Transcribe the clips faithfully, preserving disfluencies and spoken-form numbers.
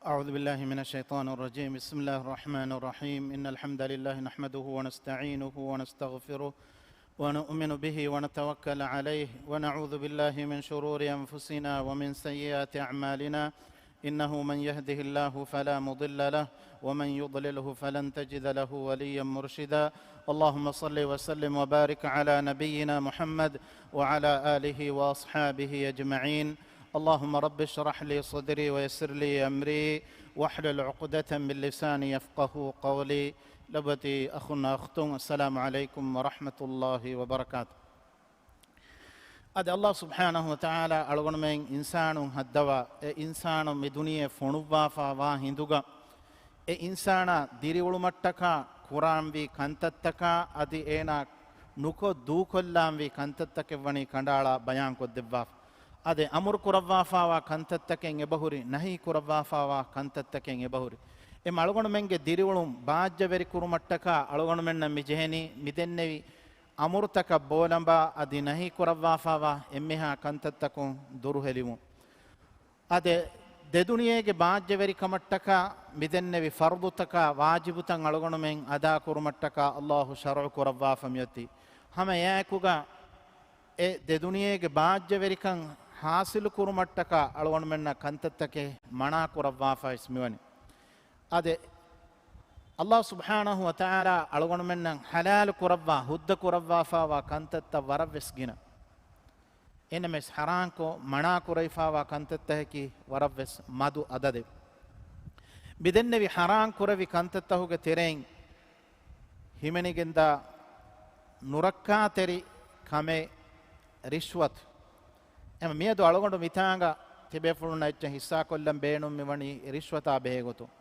أعوذ بالله من الشيطان الرجيم. بسم الله الرحمن الرحيم. إن الحمد لله نحمده ونستعينه ونستغفره ونؤمن به ونتوكل عليه ونعوذ بالله من شرور أنفسنا ومن سيئات أعمالنا. إنه من يهده الله فلا مضل له ومن يضلله فلن تجد له وليا مرشدا. اللهم صل وسلم وبارك على نبينا محمد وعلى آله وأصحابه أجمعين. اللهم رب اشرح لي صدري ويسر لي أمري واحلل عقدة من لساني يفقهوا قولي. ލޮބުވެތި އަޚުންނާ އުޚްތުން، السلام عليكم ورحمة الله وبركاته. އަދި ﷲ ސުބްޙާނަހޫ ވަތަޢާލާ އަޅުގަނޑުމެން އިންސާނުން ހައްދަވާ، އެ އިންސާނު މި ދުނިޔެ ފޮނުއްވާފާ ވާ ހިނދުގަ، އެ އިންސާނާ ދިރިއުޅުމަށްޓަކާ ކުރާންވީ ކަންތައްތަކާ އަދި އޭނާ ނުކޮށް ދޫކޮށްލާންވީ ކަންތައްތަކެއް ވަނީ ކަނޑައަޅާ ބަޔާންކޮށްދެއްވާފަ. އަދި އަމުރު ކުރައްވާފާވާ ކަންތައްތަކެއް އެބަހުރި، ނަހީ ކުރައްވާފާވާ ކަންތައްތަކެއް އެބަހުރި. އެ އަޅުގަނޑުމެންގެ ދިރިއުޅުން ބާއްޖަވެރި ކުރުމަށްޓަކާ އަޅުގަނޑުމެންނަށް މި ޖެހެނީ މިދެންނެވި އަމުރުތަކަށް ބޯލަނބާ އަދި ނަހީ ކުރައްވާފާވާ އެންމެހާ ކަންތައްތަކުން ދުރުހެލިވުން. އަދި ދެދުނިޔޭގެ ބާއްޖަވެރިކަމަށްޓަކާ މިދެންނެވި ފަރުޟުތަކާ ވާޖިބުތައް އަޅުގަނޑުމެން އަދާކުރުމަށްޓަކާ ﷲ ޝަރުޢު ކުރައްވާފަ މިއޮތީ. ހަމަ އެއާއެކުގަ އެ ދެދުނިޔޭގެ ބާއްޖަވެރިކަން ޙާޞިލު ކުރުމަށްޓަކާ އަޅުގަނޑުމެންނަށް ކަންތައްތަކެއް މަނާ ކުރައްވާފަވެސް މިވަނީ. އާދެ، ﷲ ސުބްޙާނަހޫ ވަތަޢާލާ އަޅުގަނޑުމެންނަށް ޙަލާލު ކުރައްވާ، ހުއްދަ ކުރައްވާފާވާ ކަންތައްތައް ވަރަށްވެސް ގިނަ. އެނަމެސް ޙަރާންކޮށް މަނާ ކުރެވިފާވާ ކަންތައްތަކަކީ ވަރަށްވެސް މަދު އަދަދެއް. މިދެންނެވި ޙަރާން ކުރެވި ކަންތައްތަހުގެ ތެރެއިން ހިމެނިގެންދާ ނުރައްކާތެރި ކަމެއް ރިޝްވަތު. އެމަ މިއަދު އަޅުގަނޑު މިތާނގަ ތިބޭފުޅުންނަށް އެއްޗެއް ޙިއްޞާކޮށްލަން ބޭނުން މިވަނީ ރިޝްވަތާ ބެހޭ ގޮތުން.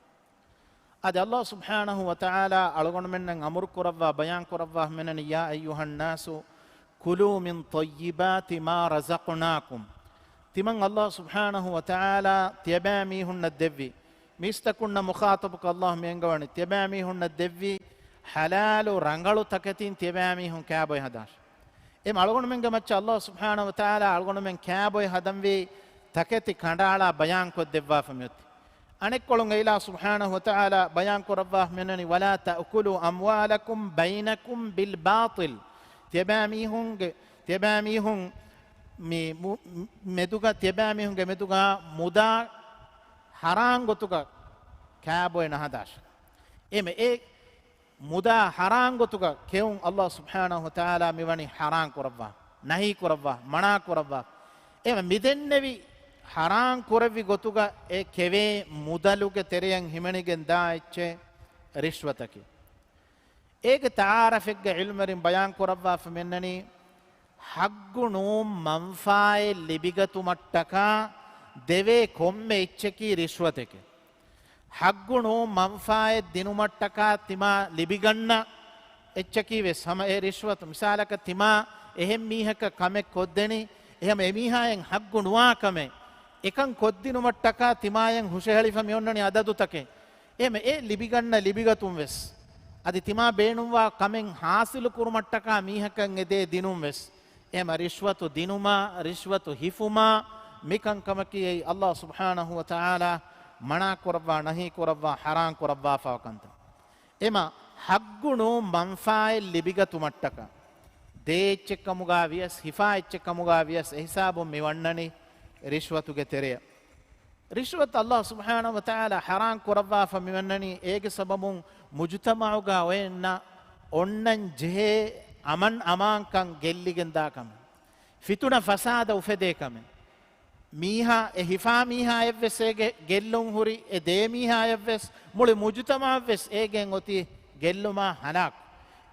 އަދި ﷲ ސުބްޙާނަހޫ ވަތަޢާލާ އަޅުގަނޑުމެންނަށް އަމުރު ކުރައްވާ ބަޔާން ކުރައްވާ ހިމެނެނީ، يا أيها الناس كلوا من طيبات ما رزقناكم. ތިމަން ﷲ ސުބްޙާނަހޫ ވަތަޢާލާ ތިޔަބައިމީހުންނަށް ދެއްވި، މީސްތަކުންނަށް މުޚާޠަބުކޮށް ﷲ މި އެންގަވަނީ، ތިޔަބައިމީހުންނަށް ދެއްވި ޙަލާލު ރަނގަޅު ތަކެތިން ތިޔަބައިމީހުން ކާބޮއެ ހަދާށޭ. އެމަ އަޅުގަނޑުމެންގެ މައްޗަށް ﷲ ސުބްޙާނަހޫ ވަތަޢާލާ އަޅުގަނޑުމެން ކާބޮއެ ހަދަންވީ ތަކެތި ކަނޑައަޅާ ބަޔާންކޮށްދެއްވާފަ މިއޮތީ. އަނެއްކޮޅުން އެއިލާހު ސުބްޙާނަހޫ ވަތަޢާލާ ބަޔާން ކުރައްވާ ހިމެނެނީ، ولا تأكلوا أموالكم بينكم بالباطل. ތިޔަބައިމީހުންގެ، ތިޔަބައިމީހުން މި މު-، މެދުގަ، ތިޔަބައިމީހުންގެ މެދުގަ މުދާ ޙަރާން ގޮތުގަ ކާބޮއެ ނަހަދާށޭ. އެމެ އެ މުދާ ޙަރާން ގޮތުގަ ކެއުން ﷲ ސުބްޙާނަހޫ ވަތަޢާލާ މިވަނީ ޙަރާން ކުރައްވާ، ނަހީ ކުރައްވާ، މަނާ ކުރައްވާ. އެމަ މިދެންނެވި ޙަރާން ކުރެއްވި ގޮތުގަ އެ ކެވޭ މުދަލުގެ ތެރެއަށް ހިމެނިގެން ދާ އެއްޗެއް ރިޝްވަތަކީ. އޭގެ ތަޢާރަފެއްގަ ޢިލްމުވެރިން ބަޔާން ކުރައްވާފަ މިއަންނަނީ، ޙައްޤު ނޫން މަންފާއެއް ލިބިގަތުމަށްޓަކާ ދެވޭ ކޮންމެ އެއްޗަކީ ރިޝްވަތެކޭ. ޙައްޤު ނޫން މަންފާއެއް ދިނުމަށްޓަކާ ތިމާ ލިބިގަންނަ އެއްޗަކީ ވެސް ހަމަ އެ ރިޝްވަތު. މިސާލަކަށް ތިމާ އެހެން މީހަކަށް ކަމެއް ކޮށްދެނީ، އެހެން އެމީހާއަށް ޙައްޤު ނުވާ ކަމެއް އެކަން ކޮށްދިނުމަށްޓަކާ ތިމާއަށް ހުށަހެޅިފަ މިއޮންނަނީ އަދަދުތަކެއް. އެހެން އެ ލިބިގަންނަ ލިބިގަތުން ވެސް، އަދި ތިމާ ބޭނުންވާ ކަމެއް ޙާޞިލު ކުރުމަށްޓަކާ މީހަކަށް އެދޭ ދިނުން ވެސް، އެހެން ރިޝްވަތު ދިނުމާ، ރިޝްވަތު ހިފުމާ، މިކަންކަމަކީ އެއީ ﷲ ސުބްޙާނަހޫ ވަތަޢާލާ މަނާ ކުރައްވާ، ނަހީ ކުރައްވާ، ޙަރާން ކުރައްވާފަވާ ކަންތައް. އެމަ ޙައްޤު ނޫން މަންފާއެއް ލިބިގަތުމަށްޓަކާ، ދޭ އެއްޗެއްކަމުގާ ވިޔަސް، ހިފާ އެއްޗެއްކަމުގާ ވިޔަސް، އެހިސާބުން މި ވަންނަނީ ރިޝްވަތުގެ ތެރެއަށް. ރިޝްވަތު ﷲ ސުބްޙާނަހޫ ވަތަޢާލާ ޙަރާން ކުރައްވާފަ މިވަންނަނީ، އޭގެ ސަބަބުން މުޖުތަމަޢުގާ އޮތްނަ އޮންނަން ޖެހޭ އަމަން އަމާންކަން ގެއްލިގެންދާ ކަމެއް، ފިތުނަ ފަސާދަ އުފެދޭ ކަމެއް. މީހާ، އެ ހިފާ މީހާއަށްވެސް އޭގެ ގެއްލުން ހުރި، އެ ދޭ މީހާއަށްވެސް، މުޅި މުޖުތަމަޢަށްވެސް އޭގެން އޮތީ ގެއްލުމާ ހަލާކު.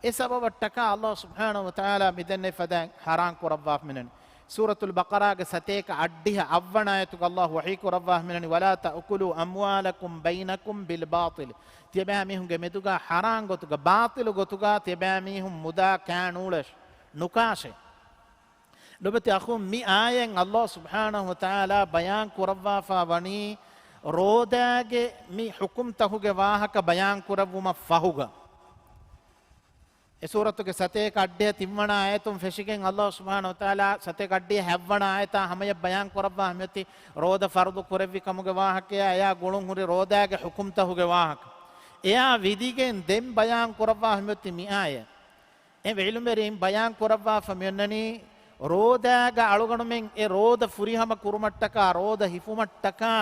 އެ ސަބަބަށްޓަކާ ﷲ ސުބްޙާނަހޫ ވަތަޢާލާ މިދެންނެވި ފަދައިން ޙަރާން ކުރައްވާފަ މިނަނީ. ސޫރަތުލް ބަޤަރާގެ ސަތޭކަ އަށްޑިހަ އަށްވަނަ އާޔަތުގަ ﷲ ވަޙީ ކުރައްވާފަ މިނަނީ، ولا تأكلوا أموالكم بينكم بالباطل. ތިޔަބައިމީހުންގެ މެދުގާ ޙަރާން ގޮތުގަ، ބާޠިލު ގޮތުގާ ތިޔަބައިމީހުން މުދާ ކާ ނޫޅޭށޭ، ނުކާށޭ. ލޮބުވެތި އަޚުން، މި އާޔަތް ﷲ ސުބްޙާނަހޫ ވަތަޢާލާ ބަޔާން ކުރައްވާފަ ވަނީ ރޯދާގެ މި ޙުކުމްތަކުގެ ވާހަކަ ބަޔާން ކުރެއްވުމަށް ފަހުގަ. އެ ސޫރަތުގެ ސަތޭކަ އައްޑިހަ ތިންވަނަ އާޔަތުން ފެށިގެން އައްލާހު ސުބްޙާނަހު ވަތަޢާލާ ސަތޭކަ އައްޑިހަ ހަތްވަނަ އާޔަތާ ހަމަޔަށް ބަޔާން ކުރައްވާ ހަމަޔަށް މިއޮތީ ރޯދަ ފަރުޟު ކުރެއްވި ކަމުގެ ވާހަކަޔާ، އެޔާ ގުޅުން ހުރި ރޯދާގެ ޙުކުމްތަހުގެ ވާހަކަ. އެޔާ ވިދިގެން ދެން ބަޔާން ކުރައްވާ ހަމަޔަށް މި އާޔަތް. އެ ޢިލްމުވެރީން ބަޔާން ކުރައްވާފަ މިއޮންނަނީ، ރޯދާގަ އަޅުގަނޑުމެން އެ ރޯދަ ފުރިހަމަ ކުރުމަށްޓަކާ، ރޯދަ ހިފުމަށްޓަކާ،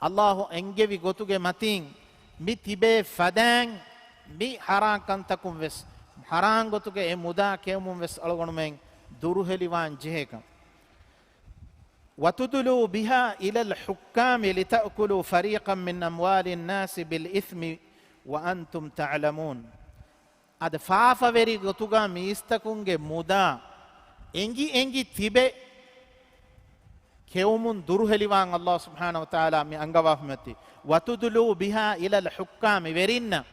އައްލާހު އެންގެވި ގޮތުގެ މަތީން މި ތިބޭ ފަދައިން މި ޙަރާން ކަންތަކުން ވެސް، ޙަރާން ގޮތުގެ އެ މުދާ ކެއުމުން ވެސް އަޅުގަނޑުމެން ދުރުހެލިވާން ޖެހޭކަން. وتدلوا بها إلى الحكام لتأكلوا فريقا من أموال الناس بالإثم وأنتم تعلمون. އަދި ފާފަވެރި ގޮތުގަ މީސްތަކުންގެ މުދާ އެނގި އެނގި ތިބެ ކެއުމުން ދުރުހެލިވާން އައްލާހު ސުބްޙާނަހު ވަތަޢާލާ މި އަންގަވާފަ މިއޮތީ. وتدلوا بها إلى الحكام، ވެރިންނަށް،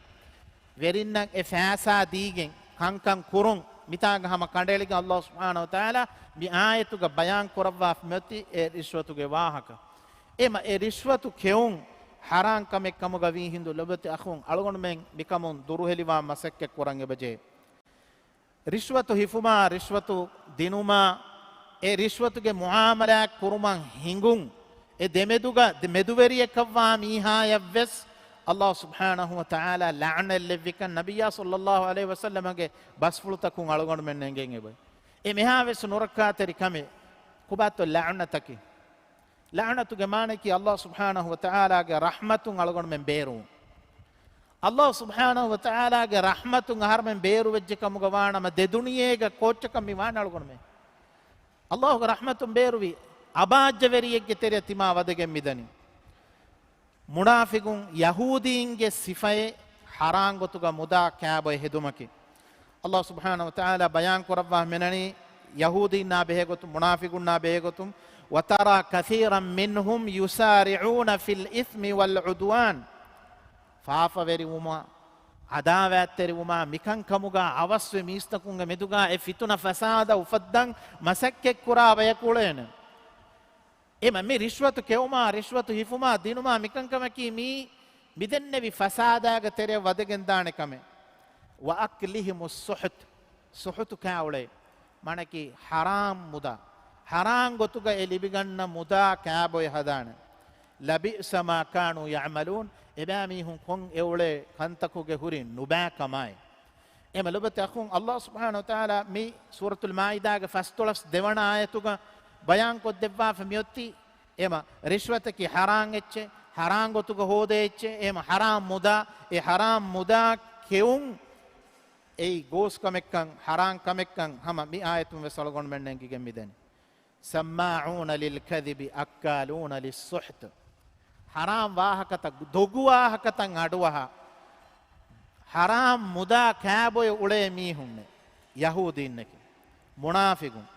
ވެރިންނަށް އެ ފައިސާ ދީގެން ކަންކަން ކުރުން، މިތާގަ ހަމަ ކަނޑައެޅިގެން އައްލާހު ސުބްޙާނަހު ވަތަޢާލާ މި އާޔަތުގަ ބަޔާން ކުރައްވާފަ މިއޮތީ އެ ރިޝްވަތުގެ ވާހަކަ. އެމަ އެ ރިޝްވަތު ކެއުން ޙަރާން ކަމެއް ކަމުގަ ވީ ހިނދު ލޮބުވެތި އަޚުން، އަޅުގަނޑުމެން މިކަމުން ދުރުހެލިވާން މަސައްކަތް ކުރަން އެބަޖެހޭ. ރިޝްވަތު ހިފުމާ، ރިޝްވަތު ދިނުމާ، އެ ރިޝްވަތުގެ މުޢާމަލާތް ކުރުމަށް ހިނގުން، އެ ދެމެދުގަ ދެ-، މެދުވެރިއެއްކަށްވާ މީހާޔަށްވެސް އައްލާހު ސުބްޙާނަހު ވަތަޢާލާ ލަޢުނަތް ލެއްވިކަން ނަބިއްޔާ ޞައްލައްލާހު ޢަލައިހި ވަސައްލަމަގެ ބަސްފުޅުތަކުން އަޅުގަނޑުމެން އެނގެން އެބައި. އެ މިހާވެސް ނުރައްކާތެރި ކަމެއް. ކޮބާތޯ ލަޢުނަތަކީ؟ ލަޢުނަތުގެ މާނައަކީ އައްލާހު ސުބްޙާނަހު ވަތަޢާލާގެ ރަޙްމަތުން އަޅުގަނޑުމެން ބޭރުވުން. އައްލާހު ސުބްޙާނަހު ވަތަޢާލާގެ ރަޙްމަތުން އަހަރުމެން ބޭރުވެއްޖެ ކަމުގަ ވާނަމަ، ދެ ދުނިޔޭގަ ކޯއްޗަކަށް މި ވާނެ އަޅުގަނޑުމެން. އައްލާހުގެ ރަޙްމަތުން ބޭރުވި އަބާއްޖަވެރިއެއްގެ ތެރެއަށް ތިމާ ވަދެގެން މިދަނީ. މުނާފިގުން ޔަހޫދީންގެ ސިފައެއް ޙަރާން ގޮތުގަ މުދާ ކާބޮއެ ހެދުމަކީ. އައްލާހު ސުބްޙާނަހު ވަތަޢާލާ ބަޔާން ކުރައްވާ މިނަނީ، ޔަހޫދީންނާ ބެހޭގޮތުން، މުނާފިގުންނާ ބެހޭގޮތުން، "وترى كثيرا منهم يسارعون في الإثم والعدوان." ފާފަވެރިވުމާ، ޢަދާވާތްތެރިވުމާ، މިކަންކަމުގާ އަވަސްވެ މީސްތަކުންގެ މެދުގާ އެ ފިތުނަ ފަސާދަ އުފައްދަން މަސައްކަތްކުރާ ބަޔަކު އުޅޭނެ. އެމަ މި ރިޝްވަތު ކެއުމާ، ރިޝްވަތު ހިފުމާ، ދިނުމާ މިކަންކަމަކީ މީ މިދެންނެވި ފަސާދާގެ ތެރެއަށް ވަދެގެންދާނެ ކަމެއް. وأكلهم السحت، ސުޙުތު ކާ އުޅޭ. މާނައަކީ ޙަރާމް މުދާ. ޙަރާމް ގޮތުގަ އެ ލިބިގަންނަ މުދާ ކާބޮއެ ހަދާނެ. لبئس ما كانوا يعملون، އެބައިމީހުން ކޮށް އެއުޅޭ ކަންތަކުގެ ހުރި ނުބައިކަމާއި. އެމަ ލޮބުވެތި އަޚުން، އައްލާހު ސުބްޙާނަހު ވަތަޢާލާ މި ސޫރަތުލް މާއިދާގެ ފަސްދޮޅަސް ދެވަނަ އާޔަތުގަ ބަޔާންކޮށްދެއްވާފަ މިއޮތީ، އެމަ ރިޝްވަތަކީ ޙަރާން އެއްޗެއް، ޙަރާން ގޮތުގަ ހޯދޭ އެއްޗެއް، އެމަ ޙަރާން މުދާ، އެ ޙަރާން މުދާ ކެއުން އެއީ ގޯސް ކަމެއްކަން، ޙަރާން ކަމެއްކަން ހަމަ މި އާޔަތުން ވެސް އަޅުގަނޑުމެން އެނގިގެން މިދަނީ. سماعون للكذب أكالون للسحت. ޙަރާން ވާހަކަތައް، ދޮގު ވާހަކަތައް އަޑުއަހާ، ޙަރާން މުދާ ކާބޮއެ އުޅޭ މީހުންނެއް، ޔަހޫދީންނެކެ، މުނާފިގުން.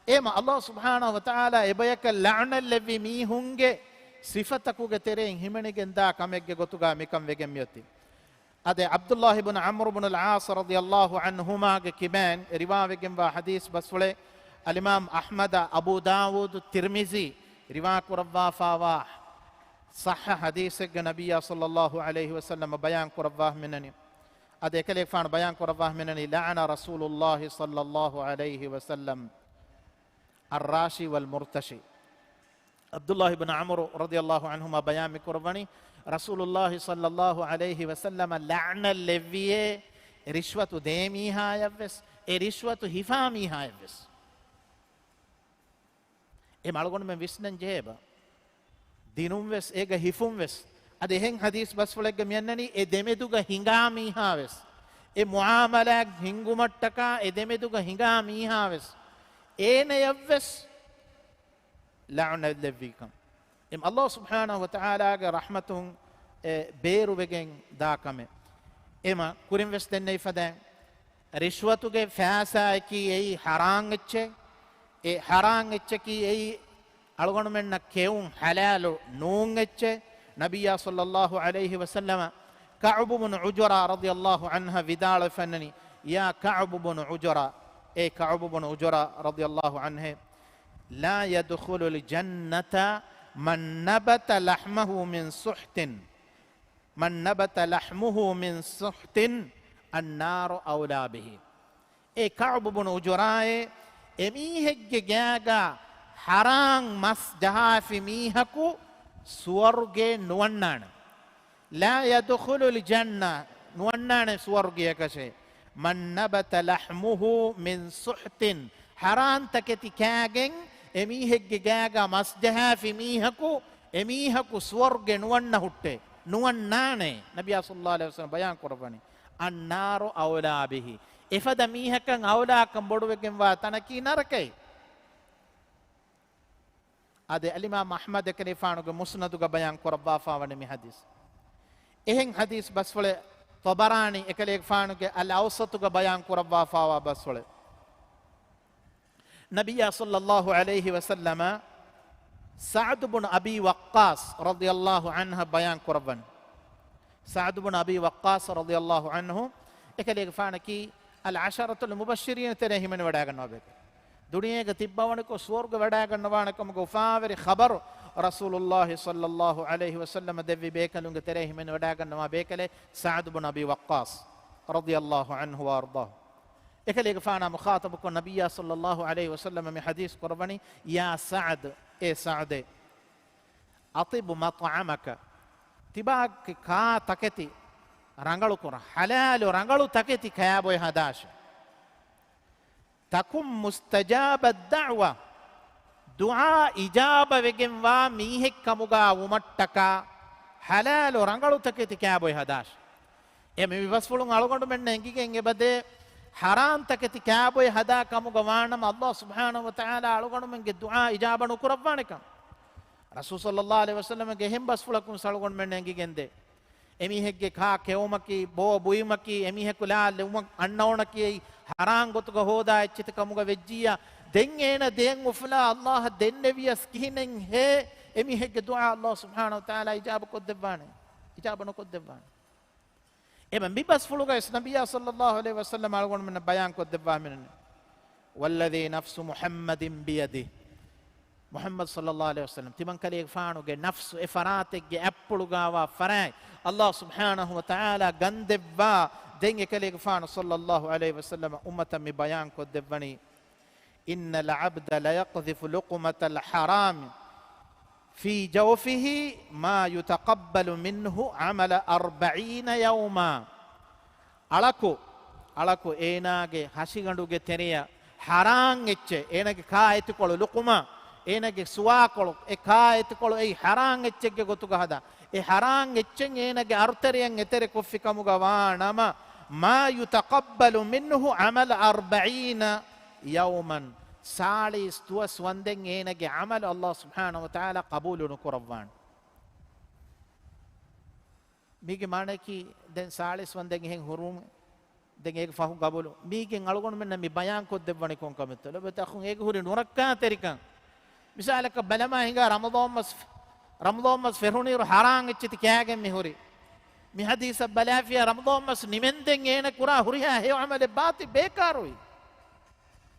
އެމަ އައްލާހު ސުބްޙާނަހު ވަތަޢާލާ އެބަޔަކަށް ލަޢުނަތް ލެއްވި މީހުންގެ ސިފަތަކުގެ ތެރެއިން ހިމެނިގެންދާ ކަމެއްގެ ގޮތުގާ މިކަން ވެގެން މިއޮތީ. އަދި ޢަބްދުﷲ ބުނު ޢަމްރު ބުނުލް ޢާޞް ރަޟިޔަﷲ ޢަންހުމާގެ ކިބައިން ރިވާވެގެންވާ ޙަދީޘް ބަސްފުޅެއް، އަލްއިމާމް އަޙްމަދު، އަބޫ ދާވޫދު، ތިރްމިޒީ ރިވާކުރައްވާފާވާ ޞައްޙަ ޙަދީޘެއްގަ ނަބިއްޔާ ޞައްލަﷲ ޢަލައިހި ވަސައްލަމަ ބަޔާން ކުރައްވާ މިނަނީ. އަދި އެކަލޭގެފާނު ބަޔާން ކުރައްވާ މިނަނީ، لعن رسول الله صلى الله عليه وسلم الراشي والمرتشي. ޢަބްދުﷲ ބިން ޢަމްރު ރަޟިޔަﷲ ޢަންހުމާ ބަޔާން މި ކުރައްވަނީ، ރަސޫލުﷲ ޞައްލަﷲ ޢަލައިހި ވަސައްލަމަ ލަޢްނަތް ލެއްވިއޭ، ރިޝްވަތު ދޭ މީހާޔަށްވެސް، އެ ރިޝްވަތު ހިފާ މީހާޔަށްވެސް. އެ އަޅުގަނޑުމެން ވިސްނަން ޖެހޭބަ. ދިނުން ވެސް، އޭގަ ހިފުން ވެސް. އަދި އެހެން ޙަދީޘް ބަސްފުޅެއްގަ މިއަންނަނީ، އެ ދެމެދުގަ ހިނގާ މީހާ ވެސް، އެ މުޢާމަލާތް ހިންގުމަށްޓަކާ އެ ދެމެދުގަ ހިނގާ މީހާ ވެސް، އޭނަޔަށްވެސް ލަޢުނަތް ލެއްވިކަން. އެމަ ﷲ ސުބްޙާނަހޫ ވަތަޢާލާގެ ރަޙްމަތުން އެ ބޭރުވެގެން ދާ ކަމެއް. އެމަ ކުރިން ވެސް ދެންނެވި ފަދައިން، ރިޝްވަތުގެ ފައިސާއަކީ އެއީ ޙަރާން އެއްޗެއް، އެ ޙަރާން އެއްޗަކީ އެއީ އަޅުގަނޑުމެންނަށް ކެއުން ޙަލާލު ނޫން އެއްޗެއް. ނަބިއްޔާ ޞައްލަﷲ ޢަލައިހި ވަސައްލަމަ ކަޢުބު ބުނު ޢުޖުރާ ރަޟިޔަﷲ ޢަންހަ ވިދާޅުވެފައި އިންނަނީ، يا كعب بن عجرة، އޭ ކަޢުބު ބުނު ޢުޖުރާ ރަޟިޔަﷲ ޢަންހޭ، لا يدخل الجنة من نبت لحمه من سحت، من نبت لحمه من سحت النار أولى به. އޭ ކަޢުބު ބުނު އުޖުރާއޭ، އެމީހެއްގެ ގާގަ ޙަރާން މަސް ޖަހާފި މީހަކު ސުވަރުގެ ނުވަންނާނެ. لا يدخل الجنة، ނުވަންނާނެ ސުވަރުގެއަކަށެ. من نبت لحمه من سحت، ޙަރާން ތަކެތި ކާގެން އެމީހެއްގެ ގާގަ މަސް ޖަހާފި މީހަކު، އެމީހަކު ސުވަރުގެ ނުވަންނަ ހުއްޓޭ. ނުވަންނާނެ. ނަބިއްޔާ ޞައްލައްލާހު ޢަލައިހި ވަސައްލަމަ ބަޔާން ކުރައްވަނީ، النار أولى به. އެފަދަ މީހަކަށް އައުލާކަން ބޮޑުވެގެންވާ ތަނަކީ ނަރަކައޭ. އާދެ، އަލްއިމާމް އަޙްމަދު އެކަލޭގެފާނުގެ މުސްނަދުގަ ބަޔާން ކުރައްވާފާވަނީ މި ޙަދީޘް. އެހެން ޙަދީޘް ބަސްފުޅެއް ޠަބަރާނީ އެކަލޭގެފާނުގެ އަލްއައުސަޠުގަ ބަޔާން ކުރައްވާފާވާ ބަސްފުޅެއް. ނަބިއްޔާ ޞައްލައްލާހު ޢަލައިހި ވަސައްލަމަ ސަޢްދު ބުނު އަބީ ވައްޤާޞް ރަޟިޔައްލާހު ޢަންހަށް ބަޔާން ކުރައްވަން. ސަޢްދު ބުނު އަބީ ވައްޤާޞް ރަޟިޔައްލާހު ޢަންހު އެކަލޭގެފާނަކީ އަލް ޢަޝަރަތުލް މުބައްޝިރީން ތެރޭ ހިމެނިވަޑައިގަންނަވާ ބޭކަލެއް. ދުނިޔޭގަ ތިއްބަވަނިކޮށް ސުވަރުގެ ވަޑައިގަންނަވާނެ ކަމުގެ އުފާވެރި ޚަބަރު ރަސޫލުއްލާހި ޞައްލައްލާހު ޢަލައިހި ވަސައްލަމަ ދެއްވި ބޭކަލުންގެ ތެރޭ ހިމެނިވަޑައިގަންނަވާ ބޭކަލެއް ސަޢްދު ބުނު އަބީ ވައްޤާޞް ރަޟިޔައްލާހު ޢަންހު ވައަރްޟާހު. އެކަލޭގެފާނާ މުޚާޠަބުކޮށް ނަބިއްޔާ ޞައްލައްލާހު ޢަލައިހި ވަސައްލަމަ މި ޙަދީޘް ކުރައްވަނީ، يا سعد، އޭ ސަޢްދޭ، أطب مطعمك، ތިބާގެ ކާ ތަކެތި ރަނގަޅުކުރަ، ޙަލާލު ރަނގަޅު ތަކެތި ކާބޮއެ ހަދާށޭ. تكن مستجاب الدعوة، ދުޢާ އިޖާބަވެގެންވާ މީހެއްކަމުގާ ވުމަށްޓަކާ، ޙަލާލު ރަނގަޅު ތަކެތި ކާބޮއެ ހަދާށޭ. އެ މި ބަސްފުޅުން އަޅުގަނޑުމެންނަށް އެނގިގެން އެބަދޭ، ޙަރާން ތަކެތި ކާބޮއެ ހަދާ ކަމުގަ ވާނަމަ، ﷲ ސުބްޙާނަހޫ ވަތަޢާލާ އަޅުގަނޑުމެންގެ ދުޢާ އިޖާބަ ނުކުރައްވާނެކަން. ރަސޫލު ޞައްލައްލާހު ޢަލައިހި ވަސައްލަމަގެ އެހެން ބަސްފުޅަކުން އަޅުގަނޑުމެންނަށް އެނގިގެންދޭ. އެމީހެއްގެ ކާ ކެއުމަކީ، ބޯ ބުއިމަކީ، އެމީހަކު ލާ ލެވުމަށް އަންނައުނަކީ އެއީ ޙަރާން ގޮތުގަ ހޯދާ އެއްޗެތި ކަމުގަ ވެއްޖިއްޔާ، ދެން އޭނަ ދޭން އުފުލާ ﷲ އަށް ދެންނެވިޔަސް ކިހިނެއްހޭ އެމީހެއްގެ ދުޢާ ﷲ ސުބްޙާނަހޫ ވަތަޢާލާ އިޖާބަ ކޮށްދެއްވާނެ؟ އިޖާބަ ނުކޮށްދެއްވާނެ. އެބަ މި ބަސްފުޅުގައި ނަބިއްޔާ ޞައްލައްލާހު ޢަލައިހި ވަސައްލަމަ އަޅުގަނޑުމެންނަށް ބަޔާން ކޮށްދެއްވާ މިނެއް، والذي نفس محمد بيده، މުޙައްމަދު ޞައްލައްލާހު ޢަލައިހި ވަސައްލަމަ، ތިމަންކަލޭގެފާނުގެ ނަފްސު އެ ފަރާތެއްގެ އަތްޕުޅުގާވާ ފަރާތް ﷲ ސުބްޙާނަހޫ ވަތަޢާލާ ގަންދެއްވާ، ދެން އެކަލޭގެފާނު ޞައްލައްލާހު ޢަލައިހި ވަސައްލަމަ އުއްމަތަށް މި ބަޔާން ކޮށްދެއްވަނީ، إن العبد ليقذف لقمة الحرام في جوفه ما يتقبل منه عمل أربعين يوما. އަޅަކު، އަޅަކު އޭނާގެ ހަށިގަނޑުގެ ތެރެއަށް ޙަރާން އެއްޗެއް، އޭނާގެ ކާ އެތިކޮޅު ލުޤުމާ، އޭނާގެ ސުވާކޮޅު، އެ ކާ އެތިކޮޅު އެއީ ޙަރާން އެއްޗެއްގެ ގޮތުގަ ހަދާ. އެ ޙަރާން އެއްޗެއް އޭނާގެ އަރުތެރެއަށް އެތެރެ ކޮށްފި ކަމުގަ ވާނަމަ، ما يتقبل منه عمل أربعين يوما، ސާޅީސް ދުވަސް ވަންދެން އޭނާގެ ޢަމަލު ﷲ ސުބްޙާނަހޫ ވަތަޢާލާ ޤަބޫލު ނުކުރައްވާނެ. މީގެ މާނައަކީ، ދެން ސާޅީސް ވަންދެން އެހެން ހުރުން، ދެން އޭގެ ފަހު ޤަބޫލު. މީގެން އަޅުގަނޑުމެންނަށް މި ބަޔާން ކޮށްދެއްވަނީ ކޮން ކަމެއްތޯ؟ ލޮބުވެތި އަޚުން، އޭގެ ހުރި ނުރައްކާތެރިކަން. މިސާލަކަށް ބަލަމާ ހިނގާ ރަމަޟާން މަސް، ރަމަޟާން މަސް ފެށުނުއިރު ޙަރާން އެއްޗެތި ކާގެން މި ހުރީ. މި ޙަދީޘަށް ބަލާފިޔާ ރަމަޟާން މަސް ނިމެންދެން އޭނަ ކުރާ ހުރިހާ ހެޔޮ ޢަމަލެއް ބާޠިލް ބޭކާރުވި.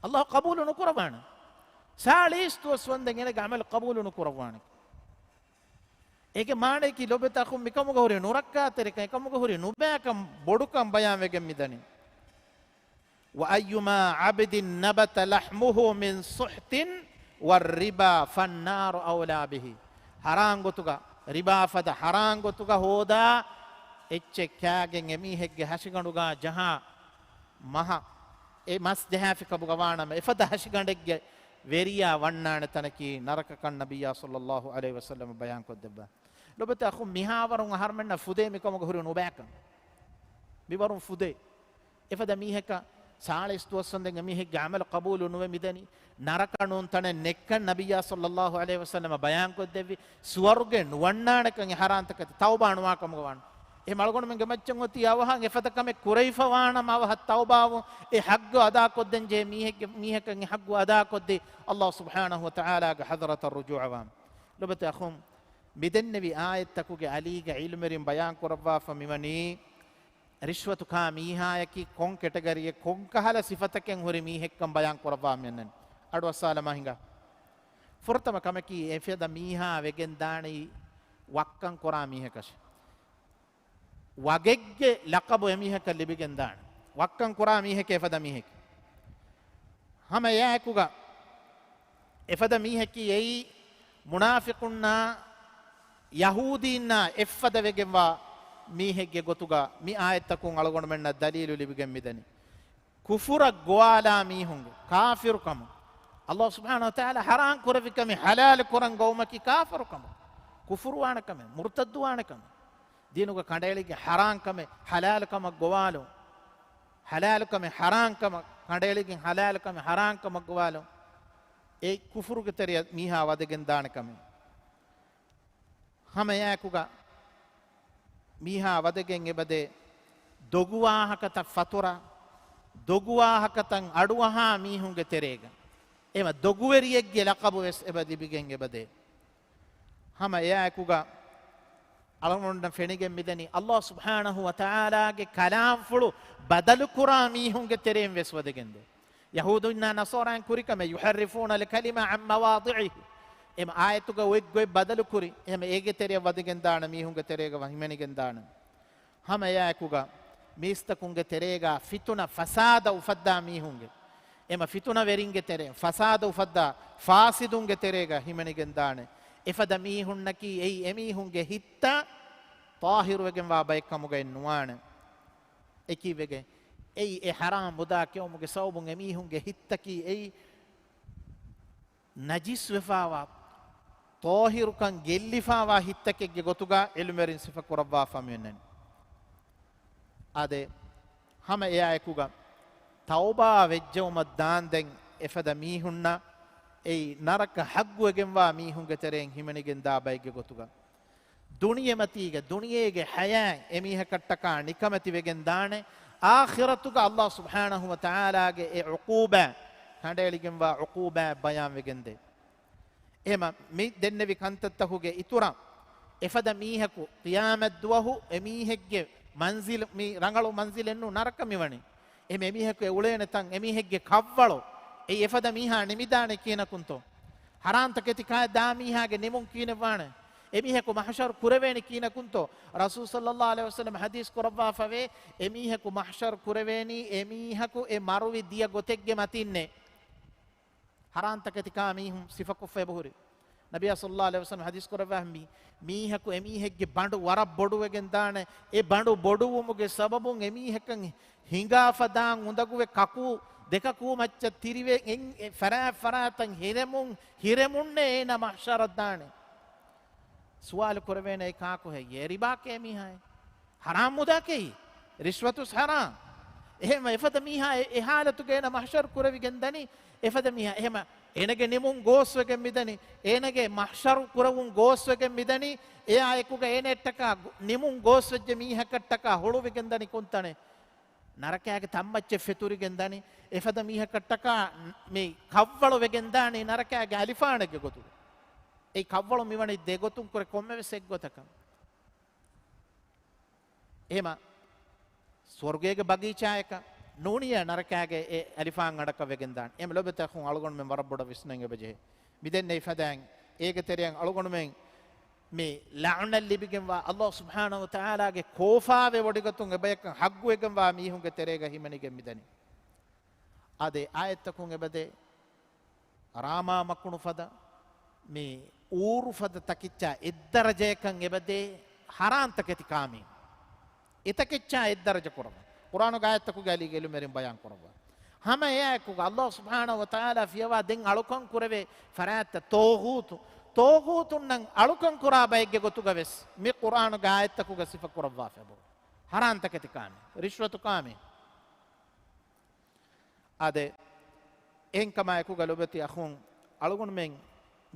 ﷲ ޤަބޫލު ނުކުރައްވާނެ. ސާޅީސް ދުވަސް ވަންދެން އޭނަގެ ޢަމަލު ޤަބޫލު ނުކުރައްވާނެ. އޭގެ މާނައަކީ ލޮބުވެތި އަޚުން، މިކަމުގަ ހުރި ނުރައްކާތެރިކަން، އެކަމުގަ ހުރި ނުބައިކަން، ބޮޑުކަން ބަޔާންވެގެން މިދަނީ. وأيما عبد نبت لحمه من سحت والربا فالنار أولى به. ޙަރާން ގޮތުގަ، ރިބާ ފަދަ ޙަރާން ގޮތުގަ ހޯދާ އެއްޗެއް ކާގެން އެމީހެއްގެ ހަށިގަނޑުގަ ޖަހާ މަހަށް އެ މަސް ޖަހާފި ކަމުގަ ވާނަމަ، އެފަދަ ހަށިގަނޑެއްގެ ވެރިޔާ ވަންނާނެ ތަނަކީ ނަރަކަކަން ނަބިއްޔާ ޞައްލައްލާހު ޢަލައިހި ވަސައްލަމަ ބަޔާން ކޮށްދެއްވާ. ލޮބުވެތި އަޚުން، މިހާވަރުން އަހަރުމެންނަށް ފުދޭ މިކަމުގަ ހުރި ނުބައިކަން. މިވަރުން ފުދޭ. އެފަދަ މީހަކަށް ސާޅީސް ދުވަސް ވަންދެން އެމީހެއްގެ ޢަމަލު ޤަބޫލު ނުވެ މިދަނީ. ނަރަކަ ނޫން ތަނެއް ނެއްކަން ނަބިއްޔާ ޞައްލައްލާހު ޢަލައިހި ވަސައްލަމަ ބަޔާން ކޮށްދެއްވި. ސުވަރުގެ ނުވަންނާނެކަން އެ ޙަރާންތަކެތި ތައުބާ ނުވާ ކަމުގަ ވާން. އެހެން އަޅުގަނޑުމެންގެ މައްޗަށް އޮތީ އަވަހަށް އެފަދަ ކަމެއް ކުރެވިފަ ވާނަމަ އަވަހަށް ތައުބާވުން، އެ ޙައްޤު އަދާކޮށްދޭން ޖެހޭ މީހެއްގެ، މީހަކަށް އެ ޙައްޤު އަދާކޮށްދީ، ﷲ ސުބްޙާނަހޫ ވަތަޢާލާގެ ޙަޟްރަތަށް ރުޖޫޢަވާން. ލޮބުވެތި އަޚުން، މިދެންނެވި އާޔަތްތަކުގެ އަލީގަ ޢިލްމުވެރިން ބަޔާން ކުރައްވާފަ މިވަނީ، ރިޝްވަތު ކާ މީހާޔަކީ ކޮން ކެޓަގަރީއެއް، ކޮންކަހަލަ ސިފަތަކެއް ހުރި މީހެއްކަން ބަޔާން ކުރައްވާ މިއަންނަނީ. އަޑު އައްސާލަމާ ހިނގާ. ފުރަތަމަ ކަމަކީ، އެފަދަ މީހާ ވެގެން ދާނީ ވައްކަން ކުރާ މީހަކަށެ. ވަގެއްގެ ލަޤަބު އެމީހަކަށް ލިބިގެން ދާނެ. ވައްކަން ކުރާ މީހެކޭ އެފަދަ މީހެކޭ. ހަމަ އެއާއެކުގަ އެފަދަ މީހަކީ އެއީ މުނާފިޤުންނާ ޔަހޫދީންނާ އެއްފަދަ ވެގެންވާ މީހެއްގެ ގޮތުގަ މި އާޔަތްތަކުން އަޅުގަނޑުމެންނަށް ދަލީލު ލިބިގެން މިދަނީ. ކުފުރަށް ގޮވާލާ މީހުންގެ ކާފިރުކަމަށް ﷲ ސުބްޙާނަހޫ ވަތަޢާލާ ޙަރާން ކުރެއްވި ކަމެއް ޙަލާލު ކުރަން ގޮވުމަކީ ކާފިރުކަމެއް، ކުފުރުވާނެ ކަމެއް، މުރުތައްދުވާނެ ކަމެއް. ދީނުގަ ކަނޑައެޅިގެން ޙަރާން ކަމެއް ޙަލާލު ކަމަށް ގޮވާލުން، ޙަލާލު ކަމެއް ޙަރާން ކަމަށް ކަނޑައެޅިގެން ޙަލާލު ކަމެއް ޙަރާން ކަމަށް ގޮވާލުން، އެ ކުފުރުގެ ތެރެއަށް މީހާ ވަދެގެން ދާނެ ކަމެއް. ހަމަ އެއާއެކުގަ މީހާ ވަދެގެން އެބަދޭ ދޮގުވާހަކަތައް ފަތުރަ، ދޮގުވާހަކަތައް އަޑުއަހާ މީހުންގެ ތެރޭގަ، އެމަ ދޮގުވެރިއެއްގެ ލަޤަބު ވެސް އެބަ ލިބިގެން އެބަދޭ. ހަމަ އެއާއެކުގަ އަޅުގަނޑުންނަށް ފެނިގެން މިދަނީ، ﷲ ސުބްޙާނަހޫ ވަތަޢާލާގެ ކަލާމްފުޅު ބަދަލުކުރާ މީހުންގެ ތެރެއިން ވެސް ވަދެގެންދޭ. ޔަހޫދުންނާ ނަޞާރާއިން ކުރި ކަމެއް، يحرفون الكلمة عن مواضعه. އެމަ އާޔަތުގަ އޮތް ގޮތް ބަދަލުކުރި، އެމަ އޭގެ ތެރެއަށް ވަދެގެން ދާނެ، މީހުންގެ ތެރޭގަ ވަ ހިމެނިގެން ދާނެ. ހަމަ އެއާއެކުގަ މީސްތަކުންގެ ތެރޭގަ ފިތުނަ ފަސާދަ އުފައްދާ މީހުންގެ، އެމަ ފިތުނަވެރިންގެ ތެރެއިން ފަސާދަ އުފައްދާ ފާސިދުންގެ ތެރޭގަ ހިމެނިގެން ދާނެ. އެފަދަ މީހުންނަކީ އެއީ އެމީހުންގެ ހިތްތައް ޠާހިރުވެގެންވާ ބައެއް ކަމުގައެއް ނުވާނެ. އެކީ ވެގެ، އެއީ އެ ޙަރާމް މުދާ ކެއުމުގެ ސަބަބުން އެމީހުންގެ ހިތްތަކީ އެއީ ނަޖިސްވެފާވާ، ޠާހިރުކަން ގެއްލިފާވާ ހިތްތަކެއްގެ ގޮތުގަ ޢިލްމުވެރިން ސިފަ ކުރައްވާފަ މިއޮންނަނީ. އާދެ، ހަމަ އެއާއެކުގަ ތައުބާ ވެއްޖައުމަށް ދާންދެން އެފަދަ މީހުންނަށް އެއީ ނަރަކަ ޙައްޤުވެގެންވާ މީހުންގެ ތެރެއިން ހިމެނިގެން ދާ ބައެއްގެ ގޮތުގަ. ދުނިޔެމަތީގެ، ދުނިޔޭގެ ޙަޔާތް އެމީހަކަށްޓަކާ ނިކަމެތިވެގެން ދާނެ، އާޚިރަތުގަ ﷲ ސުބްޙާނަހޫ ވަތަޢާލާގެ އެ ޢުޤޫބާތް، ކަނޑައެޅިގެންވާ ޢުޤޫބާތް ބަޔާންވެގެންދޭ. އެހެމަ މި ދެންނެވި ކަންތައްތަކުގެ އިތުރަށް، އެފަދަ މީހަކު ޤިޔާމަތްދުވަހު އެމީހެއްގެ މަންޒިލު، މި ރަނގަޅު މަންޒިލެއްނޫ، ނަރަކަ މިވަނީ. އެހެމަ އެމީހަކު އެ އުޅޭނެ ތަން، އެމީހެއްގެ ކަށްވަޅު، އެ އެފަދަ މީހާ ނިމިދާނެ ކިހިނަކުންތޯ؟ ޙަރާންތަކެތި ކާ ދާ މީހާގެ ނިމުން ކިހިނެއްވާނެ؟ އެމީހަކު މަޙްޝަރު ކުރެވޭނީ ކިހިނަކުންތޯ؟ ރަސޫލު ޞައްލައްލާހު ޢަލައިހި ވަސައްލަމަ ޙަދީޘް ކުރައްވާފަވޭ، އެމީހަކު މަޙްޝަރު ކުރެވޭނީ އެމީހަކު އެ މަރުވި ދިޔަ ގޮތެއްގެ މަތިންނޭ. ޙަރާންތަކެތި ކާ މީހުން ސިފަކޮށްފަ އެބަހުރި. ނަބިއްޔާ ޞައްލައްލާހު ޢަލައިހި ވަސައްލަމަ ޙަދީޘް ކުރައްވާ މި، މީހަކު އެމީހެއްގެ ބަނޑު ވަރަށް ބޮޑުވެގެން ދާނެ. އެ ބަނޑު ބޮޑުވުމުގެ ސަބަބުން އެމީހަކަށް ހިނގާފަ ދާން އުނދަގޫވެ ކަކޫ، ދެކަކޫ މައްޗަށް ތިރިވެ އެން، އެ ފަރާތް ފަރާތަށް ހިރެމުން، ހިރެމުންނޭ އޭނަ މަޙްޝަރަށް ދާނެ. ސުވާލު ކުރެވޭނެ އެ ކާކު ހެއްޔޭ؟ ރިބާ ކޭ މީހާއޭ؟ ޙަރާމް މުދާ ކެއީ؟ ރިޝްވަތުސް ޙަރާމް. އެހެންވެ އެފަދަ މީހާ އެ، އެ ޙާލަތުގަ އޭނަ މަޙްޝަރު ކުރެވިގެން ދަނީ. އެފަދަ މީހާ އެހެމަ އޭނަގެ ނިމުން ގޯސްވެގެން މިދަނީ. އޭނަގެ މަޙްޝަރު ކުރެވުން ގޯސްވެގެން މިދަނީ. އެއާ އެކުގަ އޭނައަށްޓަކާ ގު، ނިމުން ގޯސްވެއްޖެ މީހަކަށްޓަކާ ހުޅުވިގެން ދަނީ ކޮންތަނެއް؟ ނަރަކައިގެ ތަންމައްޗެއް ފެތުރިގެން ދަނީ. އެފަދަ މީހަކަށްޓަކާ މި ކަށްވަޅު ވެގެން ދާނީ ނަރަކައިގެ އަލިފާނެއްގެ ގޮތުގަ. އެ ކަށްވަޅު މިވަނީ ދެގޮތުން ކުރެ ކޮންމެވެސް އެއްގޮތަކަށް. އެހެމަ ސުވަރުގޭގެ ބަގީޗާޔަކަށް ނޫނިއްޔާ ނަރަކާގެ އެ އަލިފާން އަޑަކަށް ވެގެން ދާނެ. އެހެމަ ލޯބިވެތި އަޚުން އަޅުގަނޑުމެން ވަރަށް ބޮޑަށް ވިސްނަން އެބަޖެހޭ. މިދެންނެވި ފަދައިން އޭގެ ތެރެއަށް އަޅުގަނޑުމެން މި ލަޢުނަތް ލިބިގެންވާ ﷲ ސުބްޙާނަހޫ ވަތަޢާލާގެ ކޯފާވެ ވޮޑިގަތުން އެބަޔަކަށް ޙައްޤުވެގެންވާ މީހުންގެ ތެރޭގަ ހިމެނިގެން މިދަނީ. އާދެ، އާޔަތްތަކުން އެބަދޭ، ރާމާ މަކުނު ފަދަ، މި އޫރު ފަދަ ތަކެއްޗާ އެއްދަރަޖަޔަކަށް އެބަދޭ ޙަރާން ތަކެތި ކާމީ. އެތަކެއްޗާ އެއްދަރަޖަ ކުރައްވާ. ޤުރްއާނުގެ އާޔަތްތަކުގެ އަލީގެ އިލްމުވެރިން ބަޔާން ކުރައްވާ. ހަމަ އެއާއެކުގަ ﷲ ސުބްޙާނަހޫ ވަތަޢާލާ ފިޔަވާ ދެން އަޅުކަން ކުރެވޭ ފަރާތްތައް ޠާޣޫތު، ޠާޣޫތުންނަށް އަޅުކަން ކުރާ ބައެއްގެ ގޮތުގަ ވެސް މި ޤުރްއާނުގެ އާޔަތްތަކުގަ ސިފަ ކުރައްވާފަ އެބަހުރި. ޙަރާން ތަކެތި ކާމީ، ރިޝްވަތު ކާމީ. އާދެ، އެހެންކަމާއެކުގަ ލޮބެތި އަޚުން، އަޅުގަނޑުމެން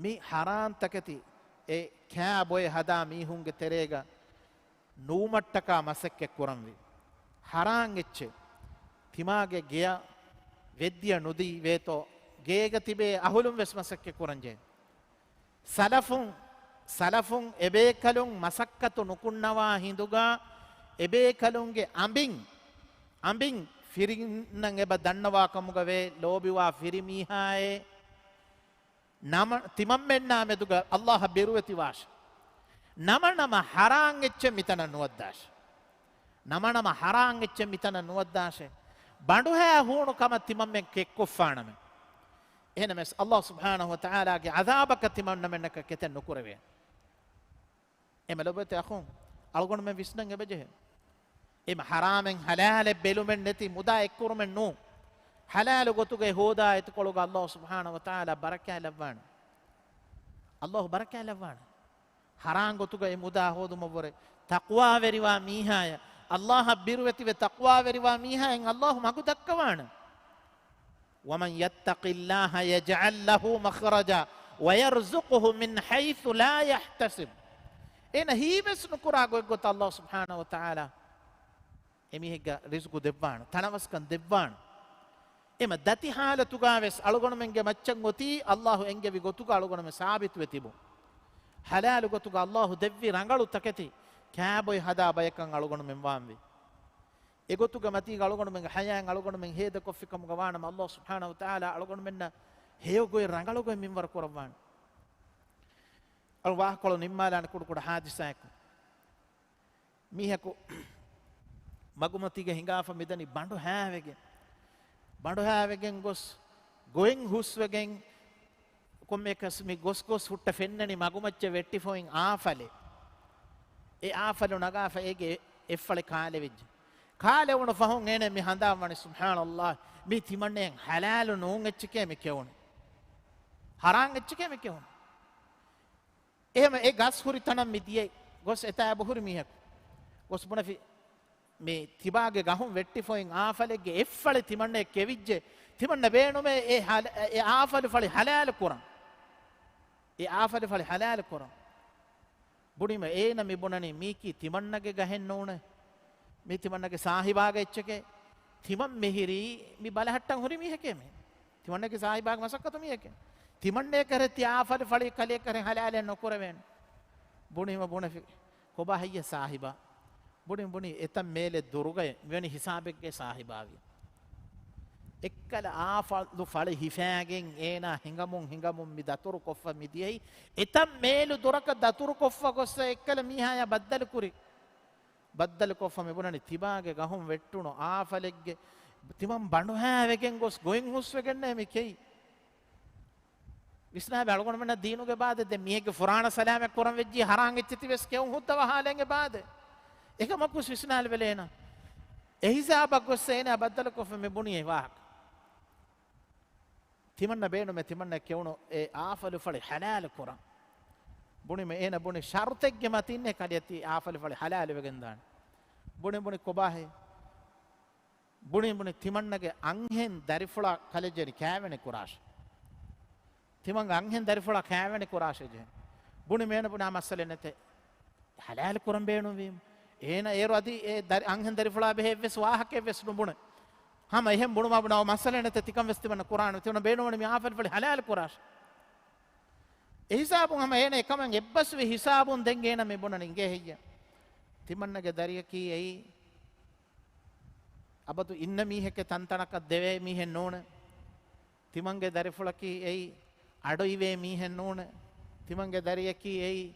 މި ޙަރާން ތަކެތި އެ ކާ ބޮއެ ހަދާ މީހުންގެ ތެރޭގަ ނުވުމަށްޓަކާ މަސައްކަތް ކުރަންވީ. ޙަރާން އެއްޗެއް ތިމާގެ ގެޔަށް ވެއްދިޔަ ނުދީ ވޭތޯ، ގޭގަ ތިބޭ އަހުލުން ވެސް މަސައްކަތް ކުރަންޖެހޭ. ސަލަފުން، ސަލަފުން އެބޭކަލުން މަސައްކަތު ނުކުންނަވާ ހިނދުގަ، އެބޭކަލުންގެ އަނބިން، އަނބިން ފިރިންނަށް އެބަ ދަންނަވާ ކަމުގަ ވޭ، ލޯބިވާ ފިރިމީހާއޭ، ނަމަ، ތިމަންމެންނާ މެދުގަ ﷲ އަށް ބިރުވެތިވާށެ. ނަމަނަމަ ޙަރާން އެއްޗެއް މިތަނަށް ނުވައްދާށެ. ނަމަނަމަ ޙަރާން އެއްޗެއް މިތަނަށް ނުވައްދާށޭ. ބަނޑުހައި ހޫނު ކަމަށް ތިމަންމެން ކެއްކޮށްފާނަމެ. އެހެނަމެސް ﷲ ސުބްޙާނަހޫ ވަތަޢާލާގެ ޢަޛާބަކަށް ތިމަންނަމެންނަކަށް ކެތެއް ނުކުރެވޭނެ. އެމަ ލޮބުވެތި އަޚުން، އަޅުގަނޑުމެން ވިސްނަން އެބަޖެހޭ. އެމަ ޙަރާމެއް ޙަލާލެއް ބެލުމެއް ނެތި މުދާ އެއްކުރުމެއް ނޫން. ޙަލާލު ގޮތުގައި ހޯދާ އެތިކޮޅުގަ ﷲ ސުބްޙާނަހޫ ވަތަޢާލާ ބަރަކާތް ލައްވާނެ. ﷲ ބަރަކާތް ލައްވާނެ. ޙަރާން ގޮތުގައި މުދާ ހޯދުމަށްވުރެ ތަޤްވާވެރިވާ މީހާޔަށް، ﷲ އަށް ބިރުވެތިވެ ތަޤްވާވެރިވާ މީހާއަށް ﷲ މަގު ދައްކަވާނެ. وَمَنْ يَتَّقِ اللَّهَ يَجْعَلْ لَهُ مَخْرَجًا وَيَرْزُقْهُ مِنْ حَيْثُ لَا يَحْتَسِبُ. އޭނަ ހީވެސް ނުކުރާ ގޮތްގޮތަށް ﷲ ސުބްޙާނަހޫ ވަތަޢާލާ އެމީހެއްގަ ރިޒުޤު ދެއްވާނެ، ތަނަވަސްކަން ދެއްވާނެ. އެމަ ދަތި ޙާލަތުގަވެސް އަޅުގަނޑުމެންގެ މައްޗަށް އޮތީ ﷲ އެންގެވި ގޮތުގަ އަޅުގަނޑުމެން ސާބިތުވެ ތިބުން. ޙަލާލު ގޮތުގަ ﷲ ދެއްވި ރަނގަޅު ތަކެތި ކާބޮއި ހަދާ ބަޔަކަށް އަޅުގަނޑުމެން ވާންވީ. އެގޮތުގަ މަތީގަ އަޅުގަނޑުމެންގެ ޙަޔާތް އަޅުގަނޑުމެން ހޭދަކޮށްފިކަމުގަ ވާނަމަ، ﷲ ސުބްޙާނަހޫ ވަތަޢާލާ އަޅުގަނޑުމެންނަށް ހެޔޮގޮތް ރަނގަޅުގޮތް މިންވަރު ކުރައްވާނެ. އަޅު ވާހަކަކޮޅު ނިންމާލާނެ ކުޑަކުޑަ ޙާދިސާއެއް. މީހަކު މަގުމަތީގަ ހިނގާފަ މިދަނީ ބަނޑު ހާވެގެން. ބަނޑު ހާވެގެން ގޮސް، ގޮތް ހުސްވެގެން، ކޮންމެއަކަސް މި ގޮސް ގޮސް ހުއްޓަ ފެންނަނީ މަގުމައްޗަށް ވެއްޓިފައި އާފަލެއް. އެ އާފަލު ނަގާފަ އޭގެ އެއްފަޅި ކާލެވިއްޖެ. ކާލެވުނު ފަހުން އޭނަ މި ހަނދާން ވަނީ، ސުބްޙާނަﷲ، މީ ތިމަންނައަށް ޙަލާލު ނޫން އެއްޗެކޭ މި ކެއުނު. ޙަރާން އެއްޗެކޭ މި ކެއުނު. އެހެމަ އެ ގަސް ހުރި ތަނަށް މި ދިޔައީ. ގޮސް އެތާ އެބަހުރި މީހަކު ގޮސް ބުނެފި، މި ތިބާގެ ގަހުން ވެއްޓިފައި އާފަލެއްގެ އެއްފަޅި ތިމަންނައަށް ކެވިއްޖެ. ތިމަންނަ ބޭނުމޭ އެ ހަލ-، އެ އާފަލު ފަޅި ޙަލާލު ކުރަން. އެ އާފަލު ފަޅި ޙަލާލު ކުރަން. ބުނީމަ އޭނަ މި ބުނަނީ މީކީ ތިމަންނަގެ ގަހެއް ނޫނޭ. މީ ތިމަންނަގެ ސާހިބާގެ އެއްޗެކޭ. ތިމަން މިހިރީ މި ބަލަހައްޓަން ހުރި މީހެކޭ މީ. ތިމަންނަގެ ސާހިބާގެ މަސައްކަތު މީހެކޭ. ތިމަންނޭ ކަރެ ތި އާފަލު ފަޅި ކަލޭ ކަރެ ޙަލާލެއް ނުކުރެވޭނެ. ބުނީމަ ބުނެފި، ކޮބާ ހެއްޔޭ ސާހިބާ؟ ބުނި ބުނި އެތައް މޭލެ ދުރުގައި މިވެނި ހިސާބެއްގެ ސާހިބާވި. އެއްކަލަ އާފަލު ފަޅި ހިފާގެން އޭނާ ހިނގަމުން ހިނގަމުން މި ދަތުރު ކޮށްފަ މި ދިޔައީ. އެތައް މޭލު ދުރަކަށް ދަތުރު ކޮށްފަ ގޮއްސަ އެއްކަލަ މީހާޔާ ބައްދަލު ކުރި. ބައްދަލު ކޮށްފަ މި ބުނަނީ ތިބާގެ ގަހުން ވެއްޓުނު އާފަލެއްގެ ތިމަން ބަނޑުހާވެގެން ގޮސް ގޮތް ހުސްވެގެންނޭ މި ކެއީ. ވިސްނާބެ އަޅުގަނޑުމެންނަށް ދީނުގެ ބާދެއް ދެން މީހެއްގެ ފުރާނަ ސަލާމަތް ކުރަން ވެއްޖީ ހަރާން އެއްޗެތި ވެސް ކެއުން ހުއްދަ ވަހާލެން އެބާދެ. އެކަމަކުސް ވިސްނާލެވެލޭނަ. އެހިސާބަށް ގޮއްސަ އޭނާ ބައްދަލުކޮށްފަ މި ބުނި އެ ވާހަކަ. ތިމަންނަ ބޭނުމެ ތިމަންނަ ކެއުނު އެ އާފަލު ފަޅި ޙަލާލު ކުރަން. ބުނިމަ އޭނަ ބުނި ޝަރުތެއްގެ މަތިންނޭ ކަލޭ ތި އާފަލު ފަޅި ޙަލާލު ވެގެން ދާނެ. ބުނި ބުނި ކޮބާހޭ؟ ބުނި ބުނި ތިމަންނަގެ އަންހެން ދަރިފުޅާ ކަލެޖެރި ކާވެނި ކުރާށެ. ތިމަންގެ އަންހެން ދަރިފުޅާ ކާވެނި ކުރާށެ ޖެހެން. ބުނި މޭނަ ބުނާ މައްސަލެއް ނެތޭ. ޙަލާލު ކުރަން ބޭނުންވީމަ. އޭނަ އޭރު އަދި އެ ދަރި އަންހެން ދަރިފުޅާ ބެހޭ އެއްވެސް ވާހަކައެއްވެސް ނުބުނެ. ހަމަ އެހެން ބުނުމާ ބުނާ މައްސަލެއް ނެތޭ ތިކަން ވެސް ތިމަންނަ ކުރާނެ. ތިމަންނަ ބޭނުންވަނީ މި އާފަލު ފަޅި ޙަލާލު ކުރާށެ. އެހިސާބުން ހަމަ އޭނަ އެކަމަށް އެއްބަސްވި ހިސާބުން ދެން އޭނަ މި ބުނަނީ އިނގޭ ހެއްޔޭ؟ ތިމަންނަގެ ދަރިޔަކީ އެއީ އަބަދު އިންނަ މީހެކޭ ތަންތަނަކަށް ދެވޭ މީހެއް ނޫނޭ. ތިމަންގެ ދަރިފުޅަކީ އެއީ އަޑު އިވޭ މީހެއް ނޫނޭ. ތިމަންގެ ދަރިޔަކީ އެއީ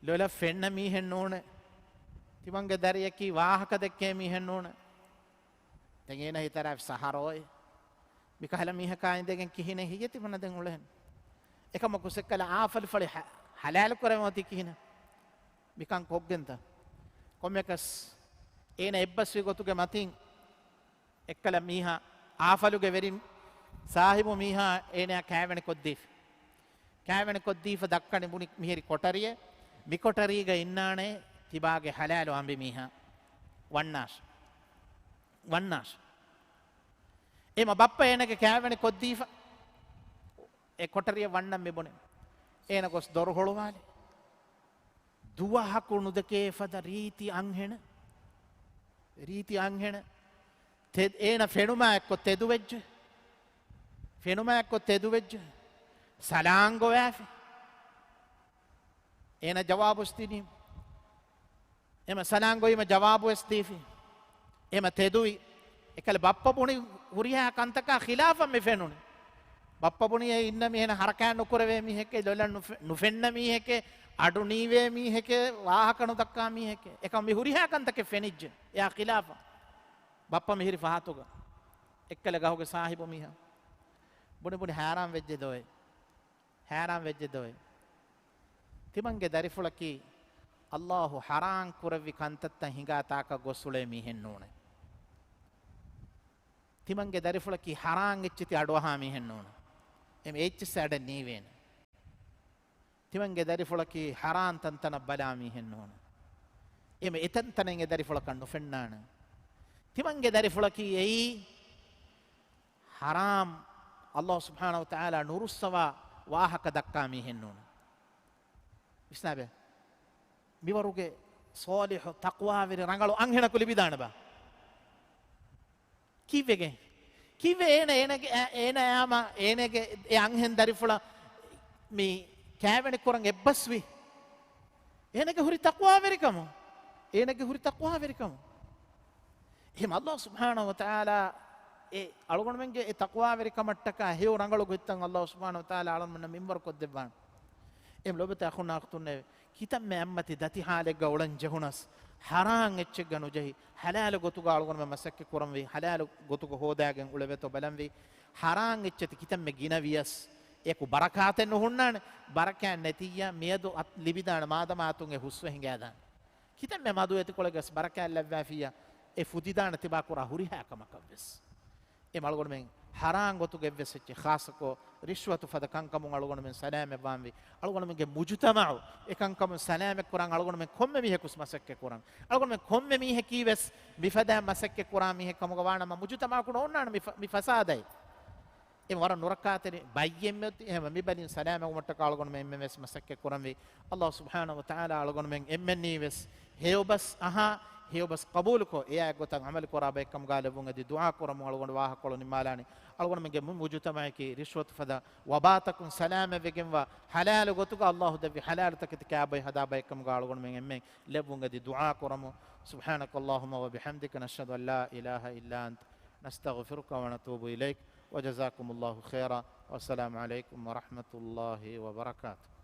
ލޮލަށް ފެންނަ މީހެއް ނޫނޭ. ތިމަންގެ ދަރިޔަކީ ވާހަކަ ދެއްކޭ މީހެއް ނޫނޭ. ދެން އޭނަ ހިތަރާ ސަހަރޯއޭ. މިކަހަލަ މީހަކާ އިނދެގެން ކިހިނެއް ހެއްޔޭ ތިމަންނަ ދެން އުޅެހެން؟ އެކަމަކު އެއްކަލަ އާފަލު ފަޅި ޙަ-، ޙަލާލު ކުރެވޭ އޮތީ ކިހިނެއް؟ މިކަން ކޮށްގެންތަ؟ ކޮންމެކަސް އޭނަ އެއްބަސްވި ގޮތުގެ މަތިން އެއްކަލަ މީހާ އާފަލުގެ ވެރިން ސާހިބު މީހާ އޭނައާ ކާވެނި ކޮށްދީފި. ކާވެނި ކޮށްދީފަ ދައްކަނީ ބުނި މިހިރި ކޮޓަރިއެއް. މި ކޮޓަރީގަ އިންނާނެ ތިބާގެ ޙަލާލު އަނބި މީހާ. ވަންނާށި. ވަންނާށި. އެމަ ބައްޕަ އޭނަގެ ކާވެނި ކޮށްދީފަ އެ ކޮޓަރިއަށް ވަންނަން މި ބުނި. އޭނަ ގޮސް ދޮރު ހޮޅުވާލި. ދުވަހަކު ނުދެކޭ ފަދަ ރީތި އަންހެނެއް. ރީތި އަންހެނެއް. ތެ-، އޭނަ ފެނުމާ އެއްކޮށް ތެދުވެއްޖެ. ފެނުމާ އެއްކޮށް ތެދުވެއްޖެ. ސަލާން ގޮވާފި. އޭނަ ޖަވާބު އޮސްދިނީ. އެމަ ސަލާން ގޮވީމަ ޖަވާބު ވެސް ދީފި. އެމަ ތެދުވި. އެކަލަ ބައްޕަ ބުނި ހުރިހާ ކަންތަކާ ޚިލާފަށް މި ފެނުނީ. ބައްޕަ ބުނި އެ އިންނަ މީހެން ހަރަކާތް ނުކުރެވޭ މީހެކޭ، ލޮލަށް ނުފެ-، ނުފެންނަ މީހެކޭ، އަޑު ނީވޭ މީހެކޭ، ވާހަކަ ނުދައްކާ މީހެކޭ. އެކަމް މި ހުރިހާ ކަންތަކެއް ފެނިއްޖެ. އެއާ ޚިލާފަށް. ބައްޕަ މިހިރި ފަހަތުގަ. އެއްކަލަ ގަހުގެ ސާހިބު މީހާ ބުނި ބުނި ހައިރާން ވެއްޖެ ދޯއޭ. ހައިރާން ވެއްޖެ ދޯއޭ. ތިމަންގެ ދަރިފުޅަކީ އައްލާހު ހަރާން ކުރެއްވި ކަންތައްތައް ހިނގާ ތާކަށް ގޮސް އުޅޭ މީހެއް ނޫނޭ. ތިމަންގެ ދަރިފުޅަކީ ހަރާން އެއްޗެތި އަޑުއަހާ މީހެއް ނޫނޭ. އެމް އެއްޗެއްސަ އަޑެއް ނީވޭނެ. ތިމަންގެ ދަރިފުޅަކީ ހަރާން ތަންތަނަށް ބަލާ މީހެއް ނޫން. އެމެ އެތަންތަނެއް އެ ދަރިފުޅަކަށް ނުފެންނާނެ. ތިމަންގެ ދަރިފުޅަކީ އެއީ ހަރާމް، އައްލާހު ސުބްޙާނަހު ވަތަޢާލާ ނުރުއްސަވާ ވާހަކަ ދައްކާ މީހެއް ނޫން. ވިސްނާބެ. މިވަރުގެ ޞާލިޙު ތަޤްވާވެރި ރަނގަޅު އަންހެނަކު ލިބިދާނެބާ؟ ކީއްވެގެން؟ ކީއްވެ އޭނަ، އޭނަގެ، އޭނަ އާމަ، އޭނަގެ އެ އަންހެން ދަރިފުޅަށް މި ކާވެނި ކުރަން އެއްބަސްވީ؟ އޭނަގެ ހުރި ތަޤްވާވެރިކަމު. އޭނަގެ ހުރި ތަޤްވާވެރިކަމު. އެހެން އައްލާހު ސުބްޙާނަހު ވަތަޢާލާ އެ އަޅުގަނޑުމެންގެ އެ ތަޤްވާވެރިކަމަށްޓަކާ ހެޔޮ ރަނގަޅު ގޮތްތައް އައްލާހު ސުބްޙާނަހު ވަތަޢާލާ އަޅުގަނޑުމެންނަށް މިންވަރު ކޮށްދެއްވާނެ. އެ ލޯބިވެތި އަޚުންނާ އުޚްތުންނޭވެ! ކިތަންމެ އަތްމަތި ދަތި ހާލެއްގަ އުޅަން ޖެހުނަސް، ހަރާން އެއްޗެއްގަ ނުޖެހި، ޙަލާލު ގޮތުގަ އަޅުގަނޑުމެން މަސައްކަތް ކުރަންވީ، ޙަލާލު ގޮތުގަ ހޯދާގެން އުޅެވޭތޯ ބަލަންވީ. ހަރާން އެއްޗެތި ކިތަންމެ ގިނަ ވިޔަސް، އެކު ބަރަކާތެއް ނުހުންނާނެ. ބަރަކާތް ނެތިއްޔާ މިއަދު އަތް ލިބިދާނެ، މާދަމާ އަތުން އެ ހުސްވެ ހިނގާދާނެ. ކިތަންމެ މަދު އެތިކޮޅެއްގަސް ބަރަކާތް ލައްވާފިއްޔާ، އެ ފުދިދާނެ ތިބާކުރާ ހުރިހާ ކަމަކަށްވެސް. އެ އަޅުގަނޑުމެން ހަރާން ގޮތުގެ އެއްވެސް އެއްޗެއް، ޚާއްޞަކޮށް ރިޝްވަތު ފަދަ ކަންކަމުން އަޅުގަނޑުމެން ސަލާމަތްވާންވީ. އަޅުގަނޑުމެންގެ މުޖުތަމަޢު އެކަންކަމުން ސަލާމަތް ކުރަން އަޅުގަނޑުމެން ކޮންމެ މީހަކުސް މަސައްކަތް ކުރަން. އަޅުގަނޑުމެން ކޮންމެ މީހަކީ ވެސް މިފަދައިން މަސައްކަތް ކުރާ މީހެއް ކަމުގަ ވާނަމަ، މުޖުތަމަޢަކު ނޯންނާނެ މި ފަ-، މި ފަސާދައެއް. އެ ވަރަށް ނުރައްކާތެރި ބައްޔެއްމެ އޮތީ. އެހެންވެ މި ބަލިން ސަލާމަތްވުމަށްޓަކާ އަޅުގަނޑުމެން އެންމެން ވެސް މަސައްކަތް ކުރަންވީ. އައްލާހު ސުބްޙާނަހު ވަތަޢާލާ އަޅުގަނޑުމެން އެންމެންނީ ވެސް ހެޔޮ ބަސް އަހާ، ހެޔޮ ބަސް ޤަބޫލުކޮށް، އެއާ އެއްގޮތަށް ޢަމަލު ކުރާ ބައެއްކަމުގަ ލެއްވުން އެދި ދުޢާ ކުރަމުން އަޅުގަނޑު ވާހަކަކޮޅު ނިންމާލާނީ. އަޅުގަނޑުމެންގެ މު-، މުޖުތަމަޢަކީ ރިޝްވަތު ފަދަ ވަބާތަކުން ސަލާމަތްވެގެންވާ، ޙަލާލު ގޮތުގަ އައްލާހު ދެއްވި ޙަލާލު ތަކެތި ކާބޮއި ހަދާ ބައެއްކަމުގަ އަޅުގަނޑުމެން އެންމެން ލެއްވުން އެދި ދުޢާ ކުރަމުން. سبحانك اللهم وبحمدك، نشهد أن لا إله إلا أنت، نستغفرك ونتوب إليك، وجزاكم الله خيرا، والسلام عليكم ورحمة الله وبركاته.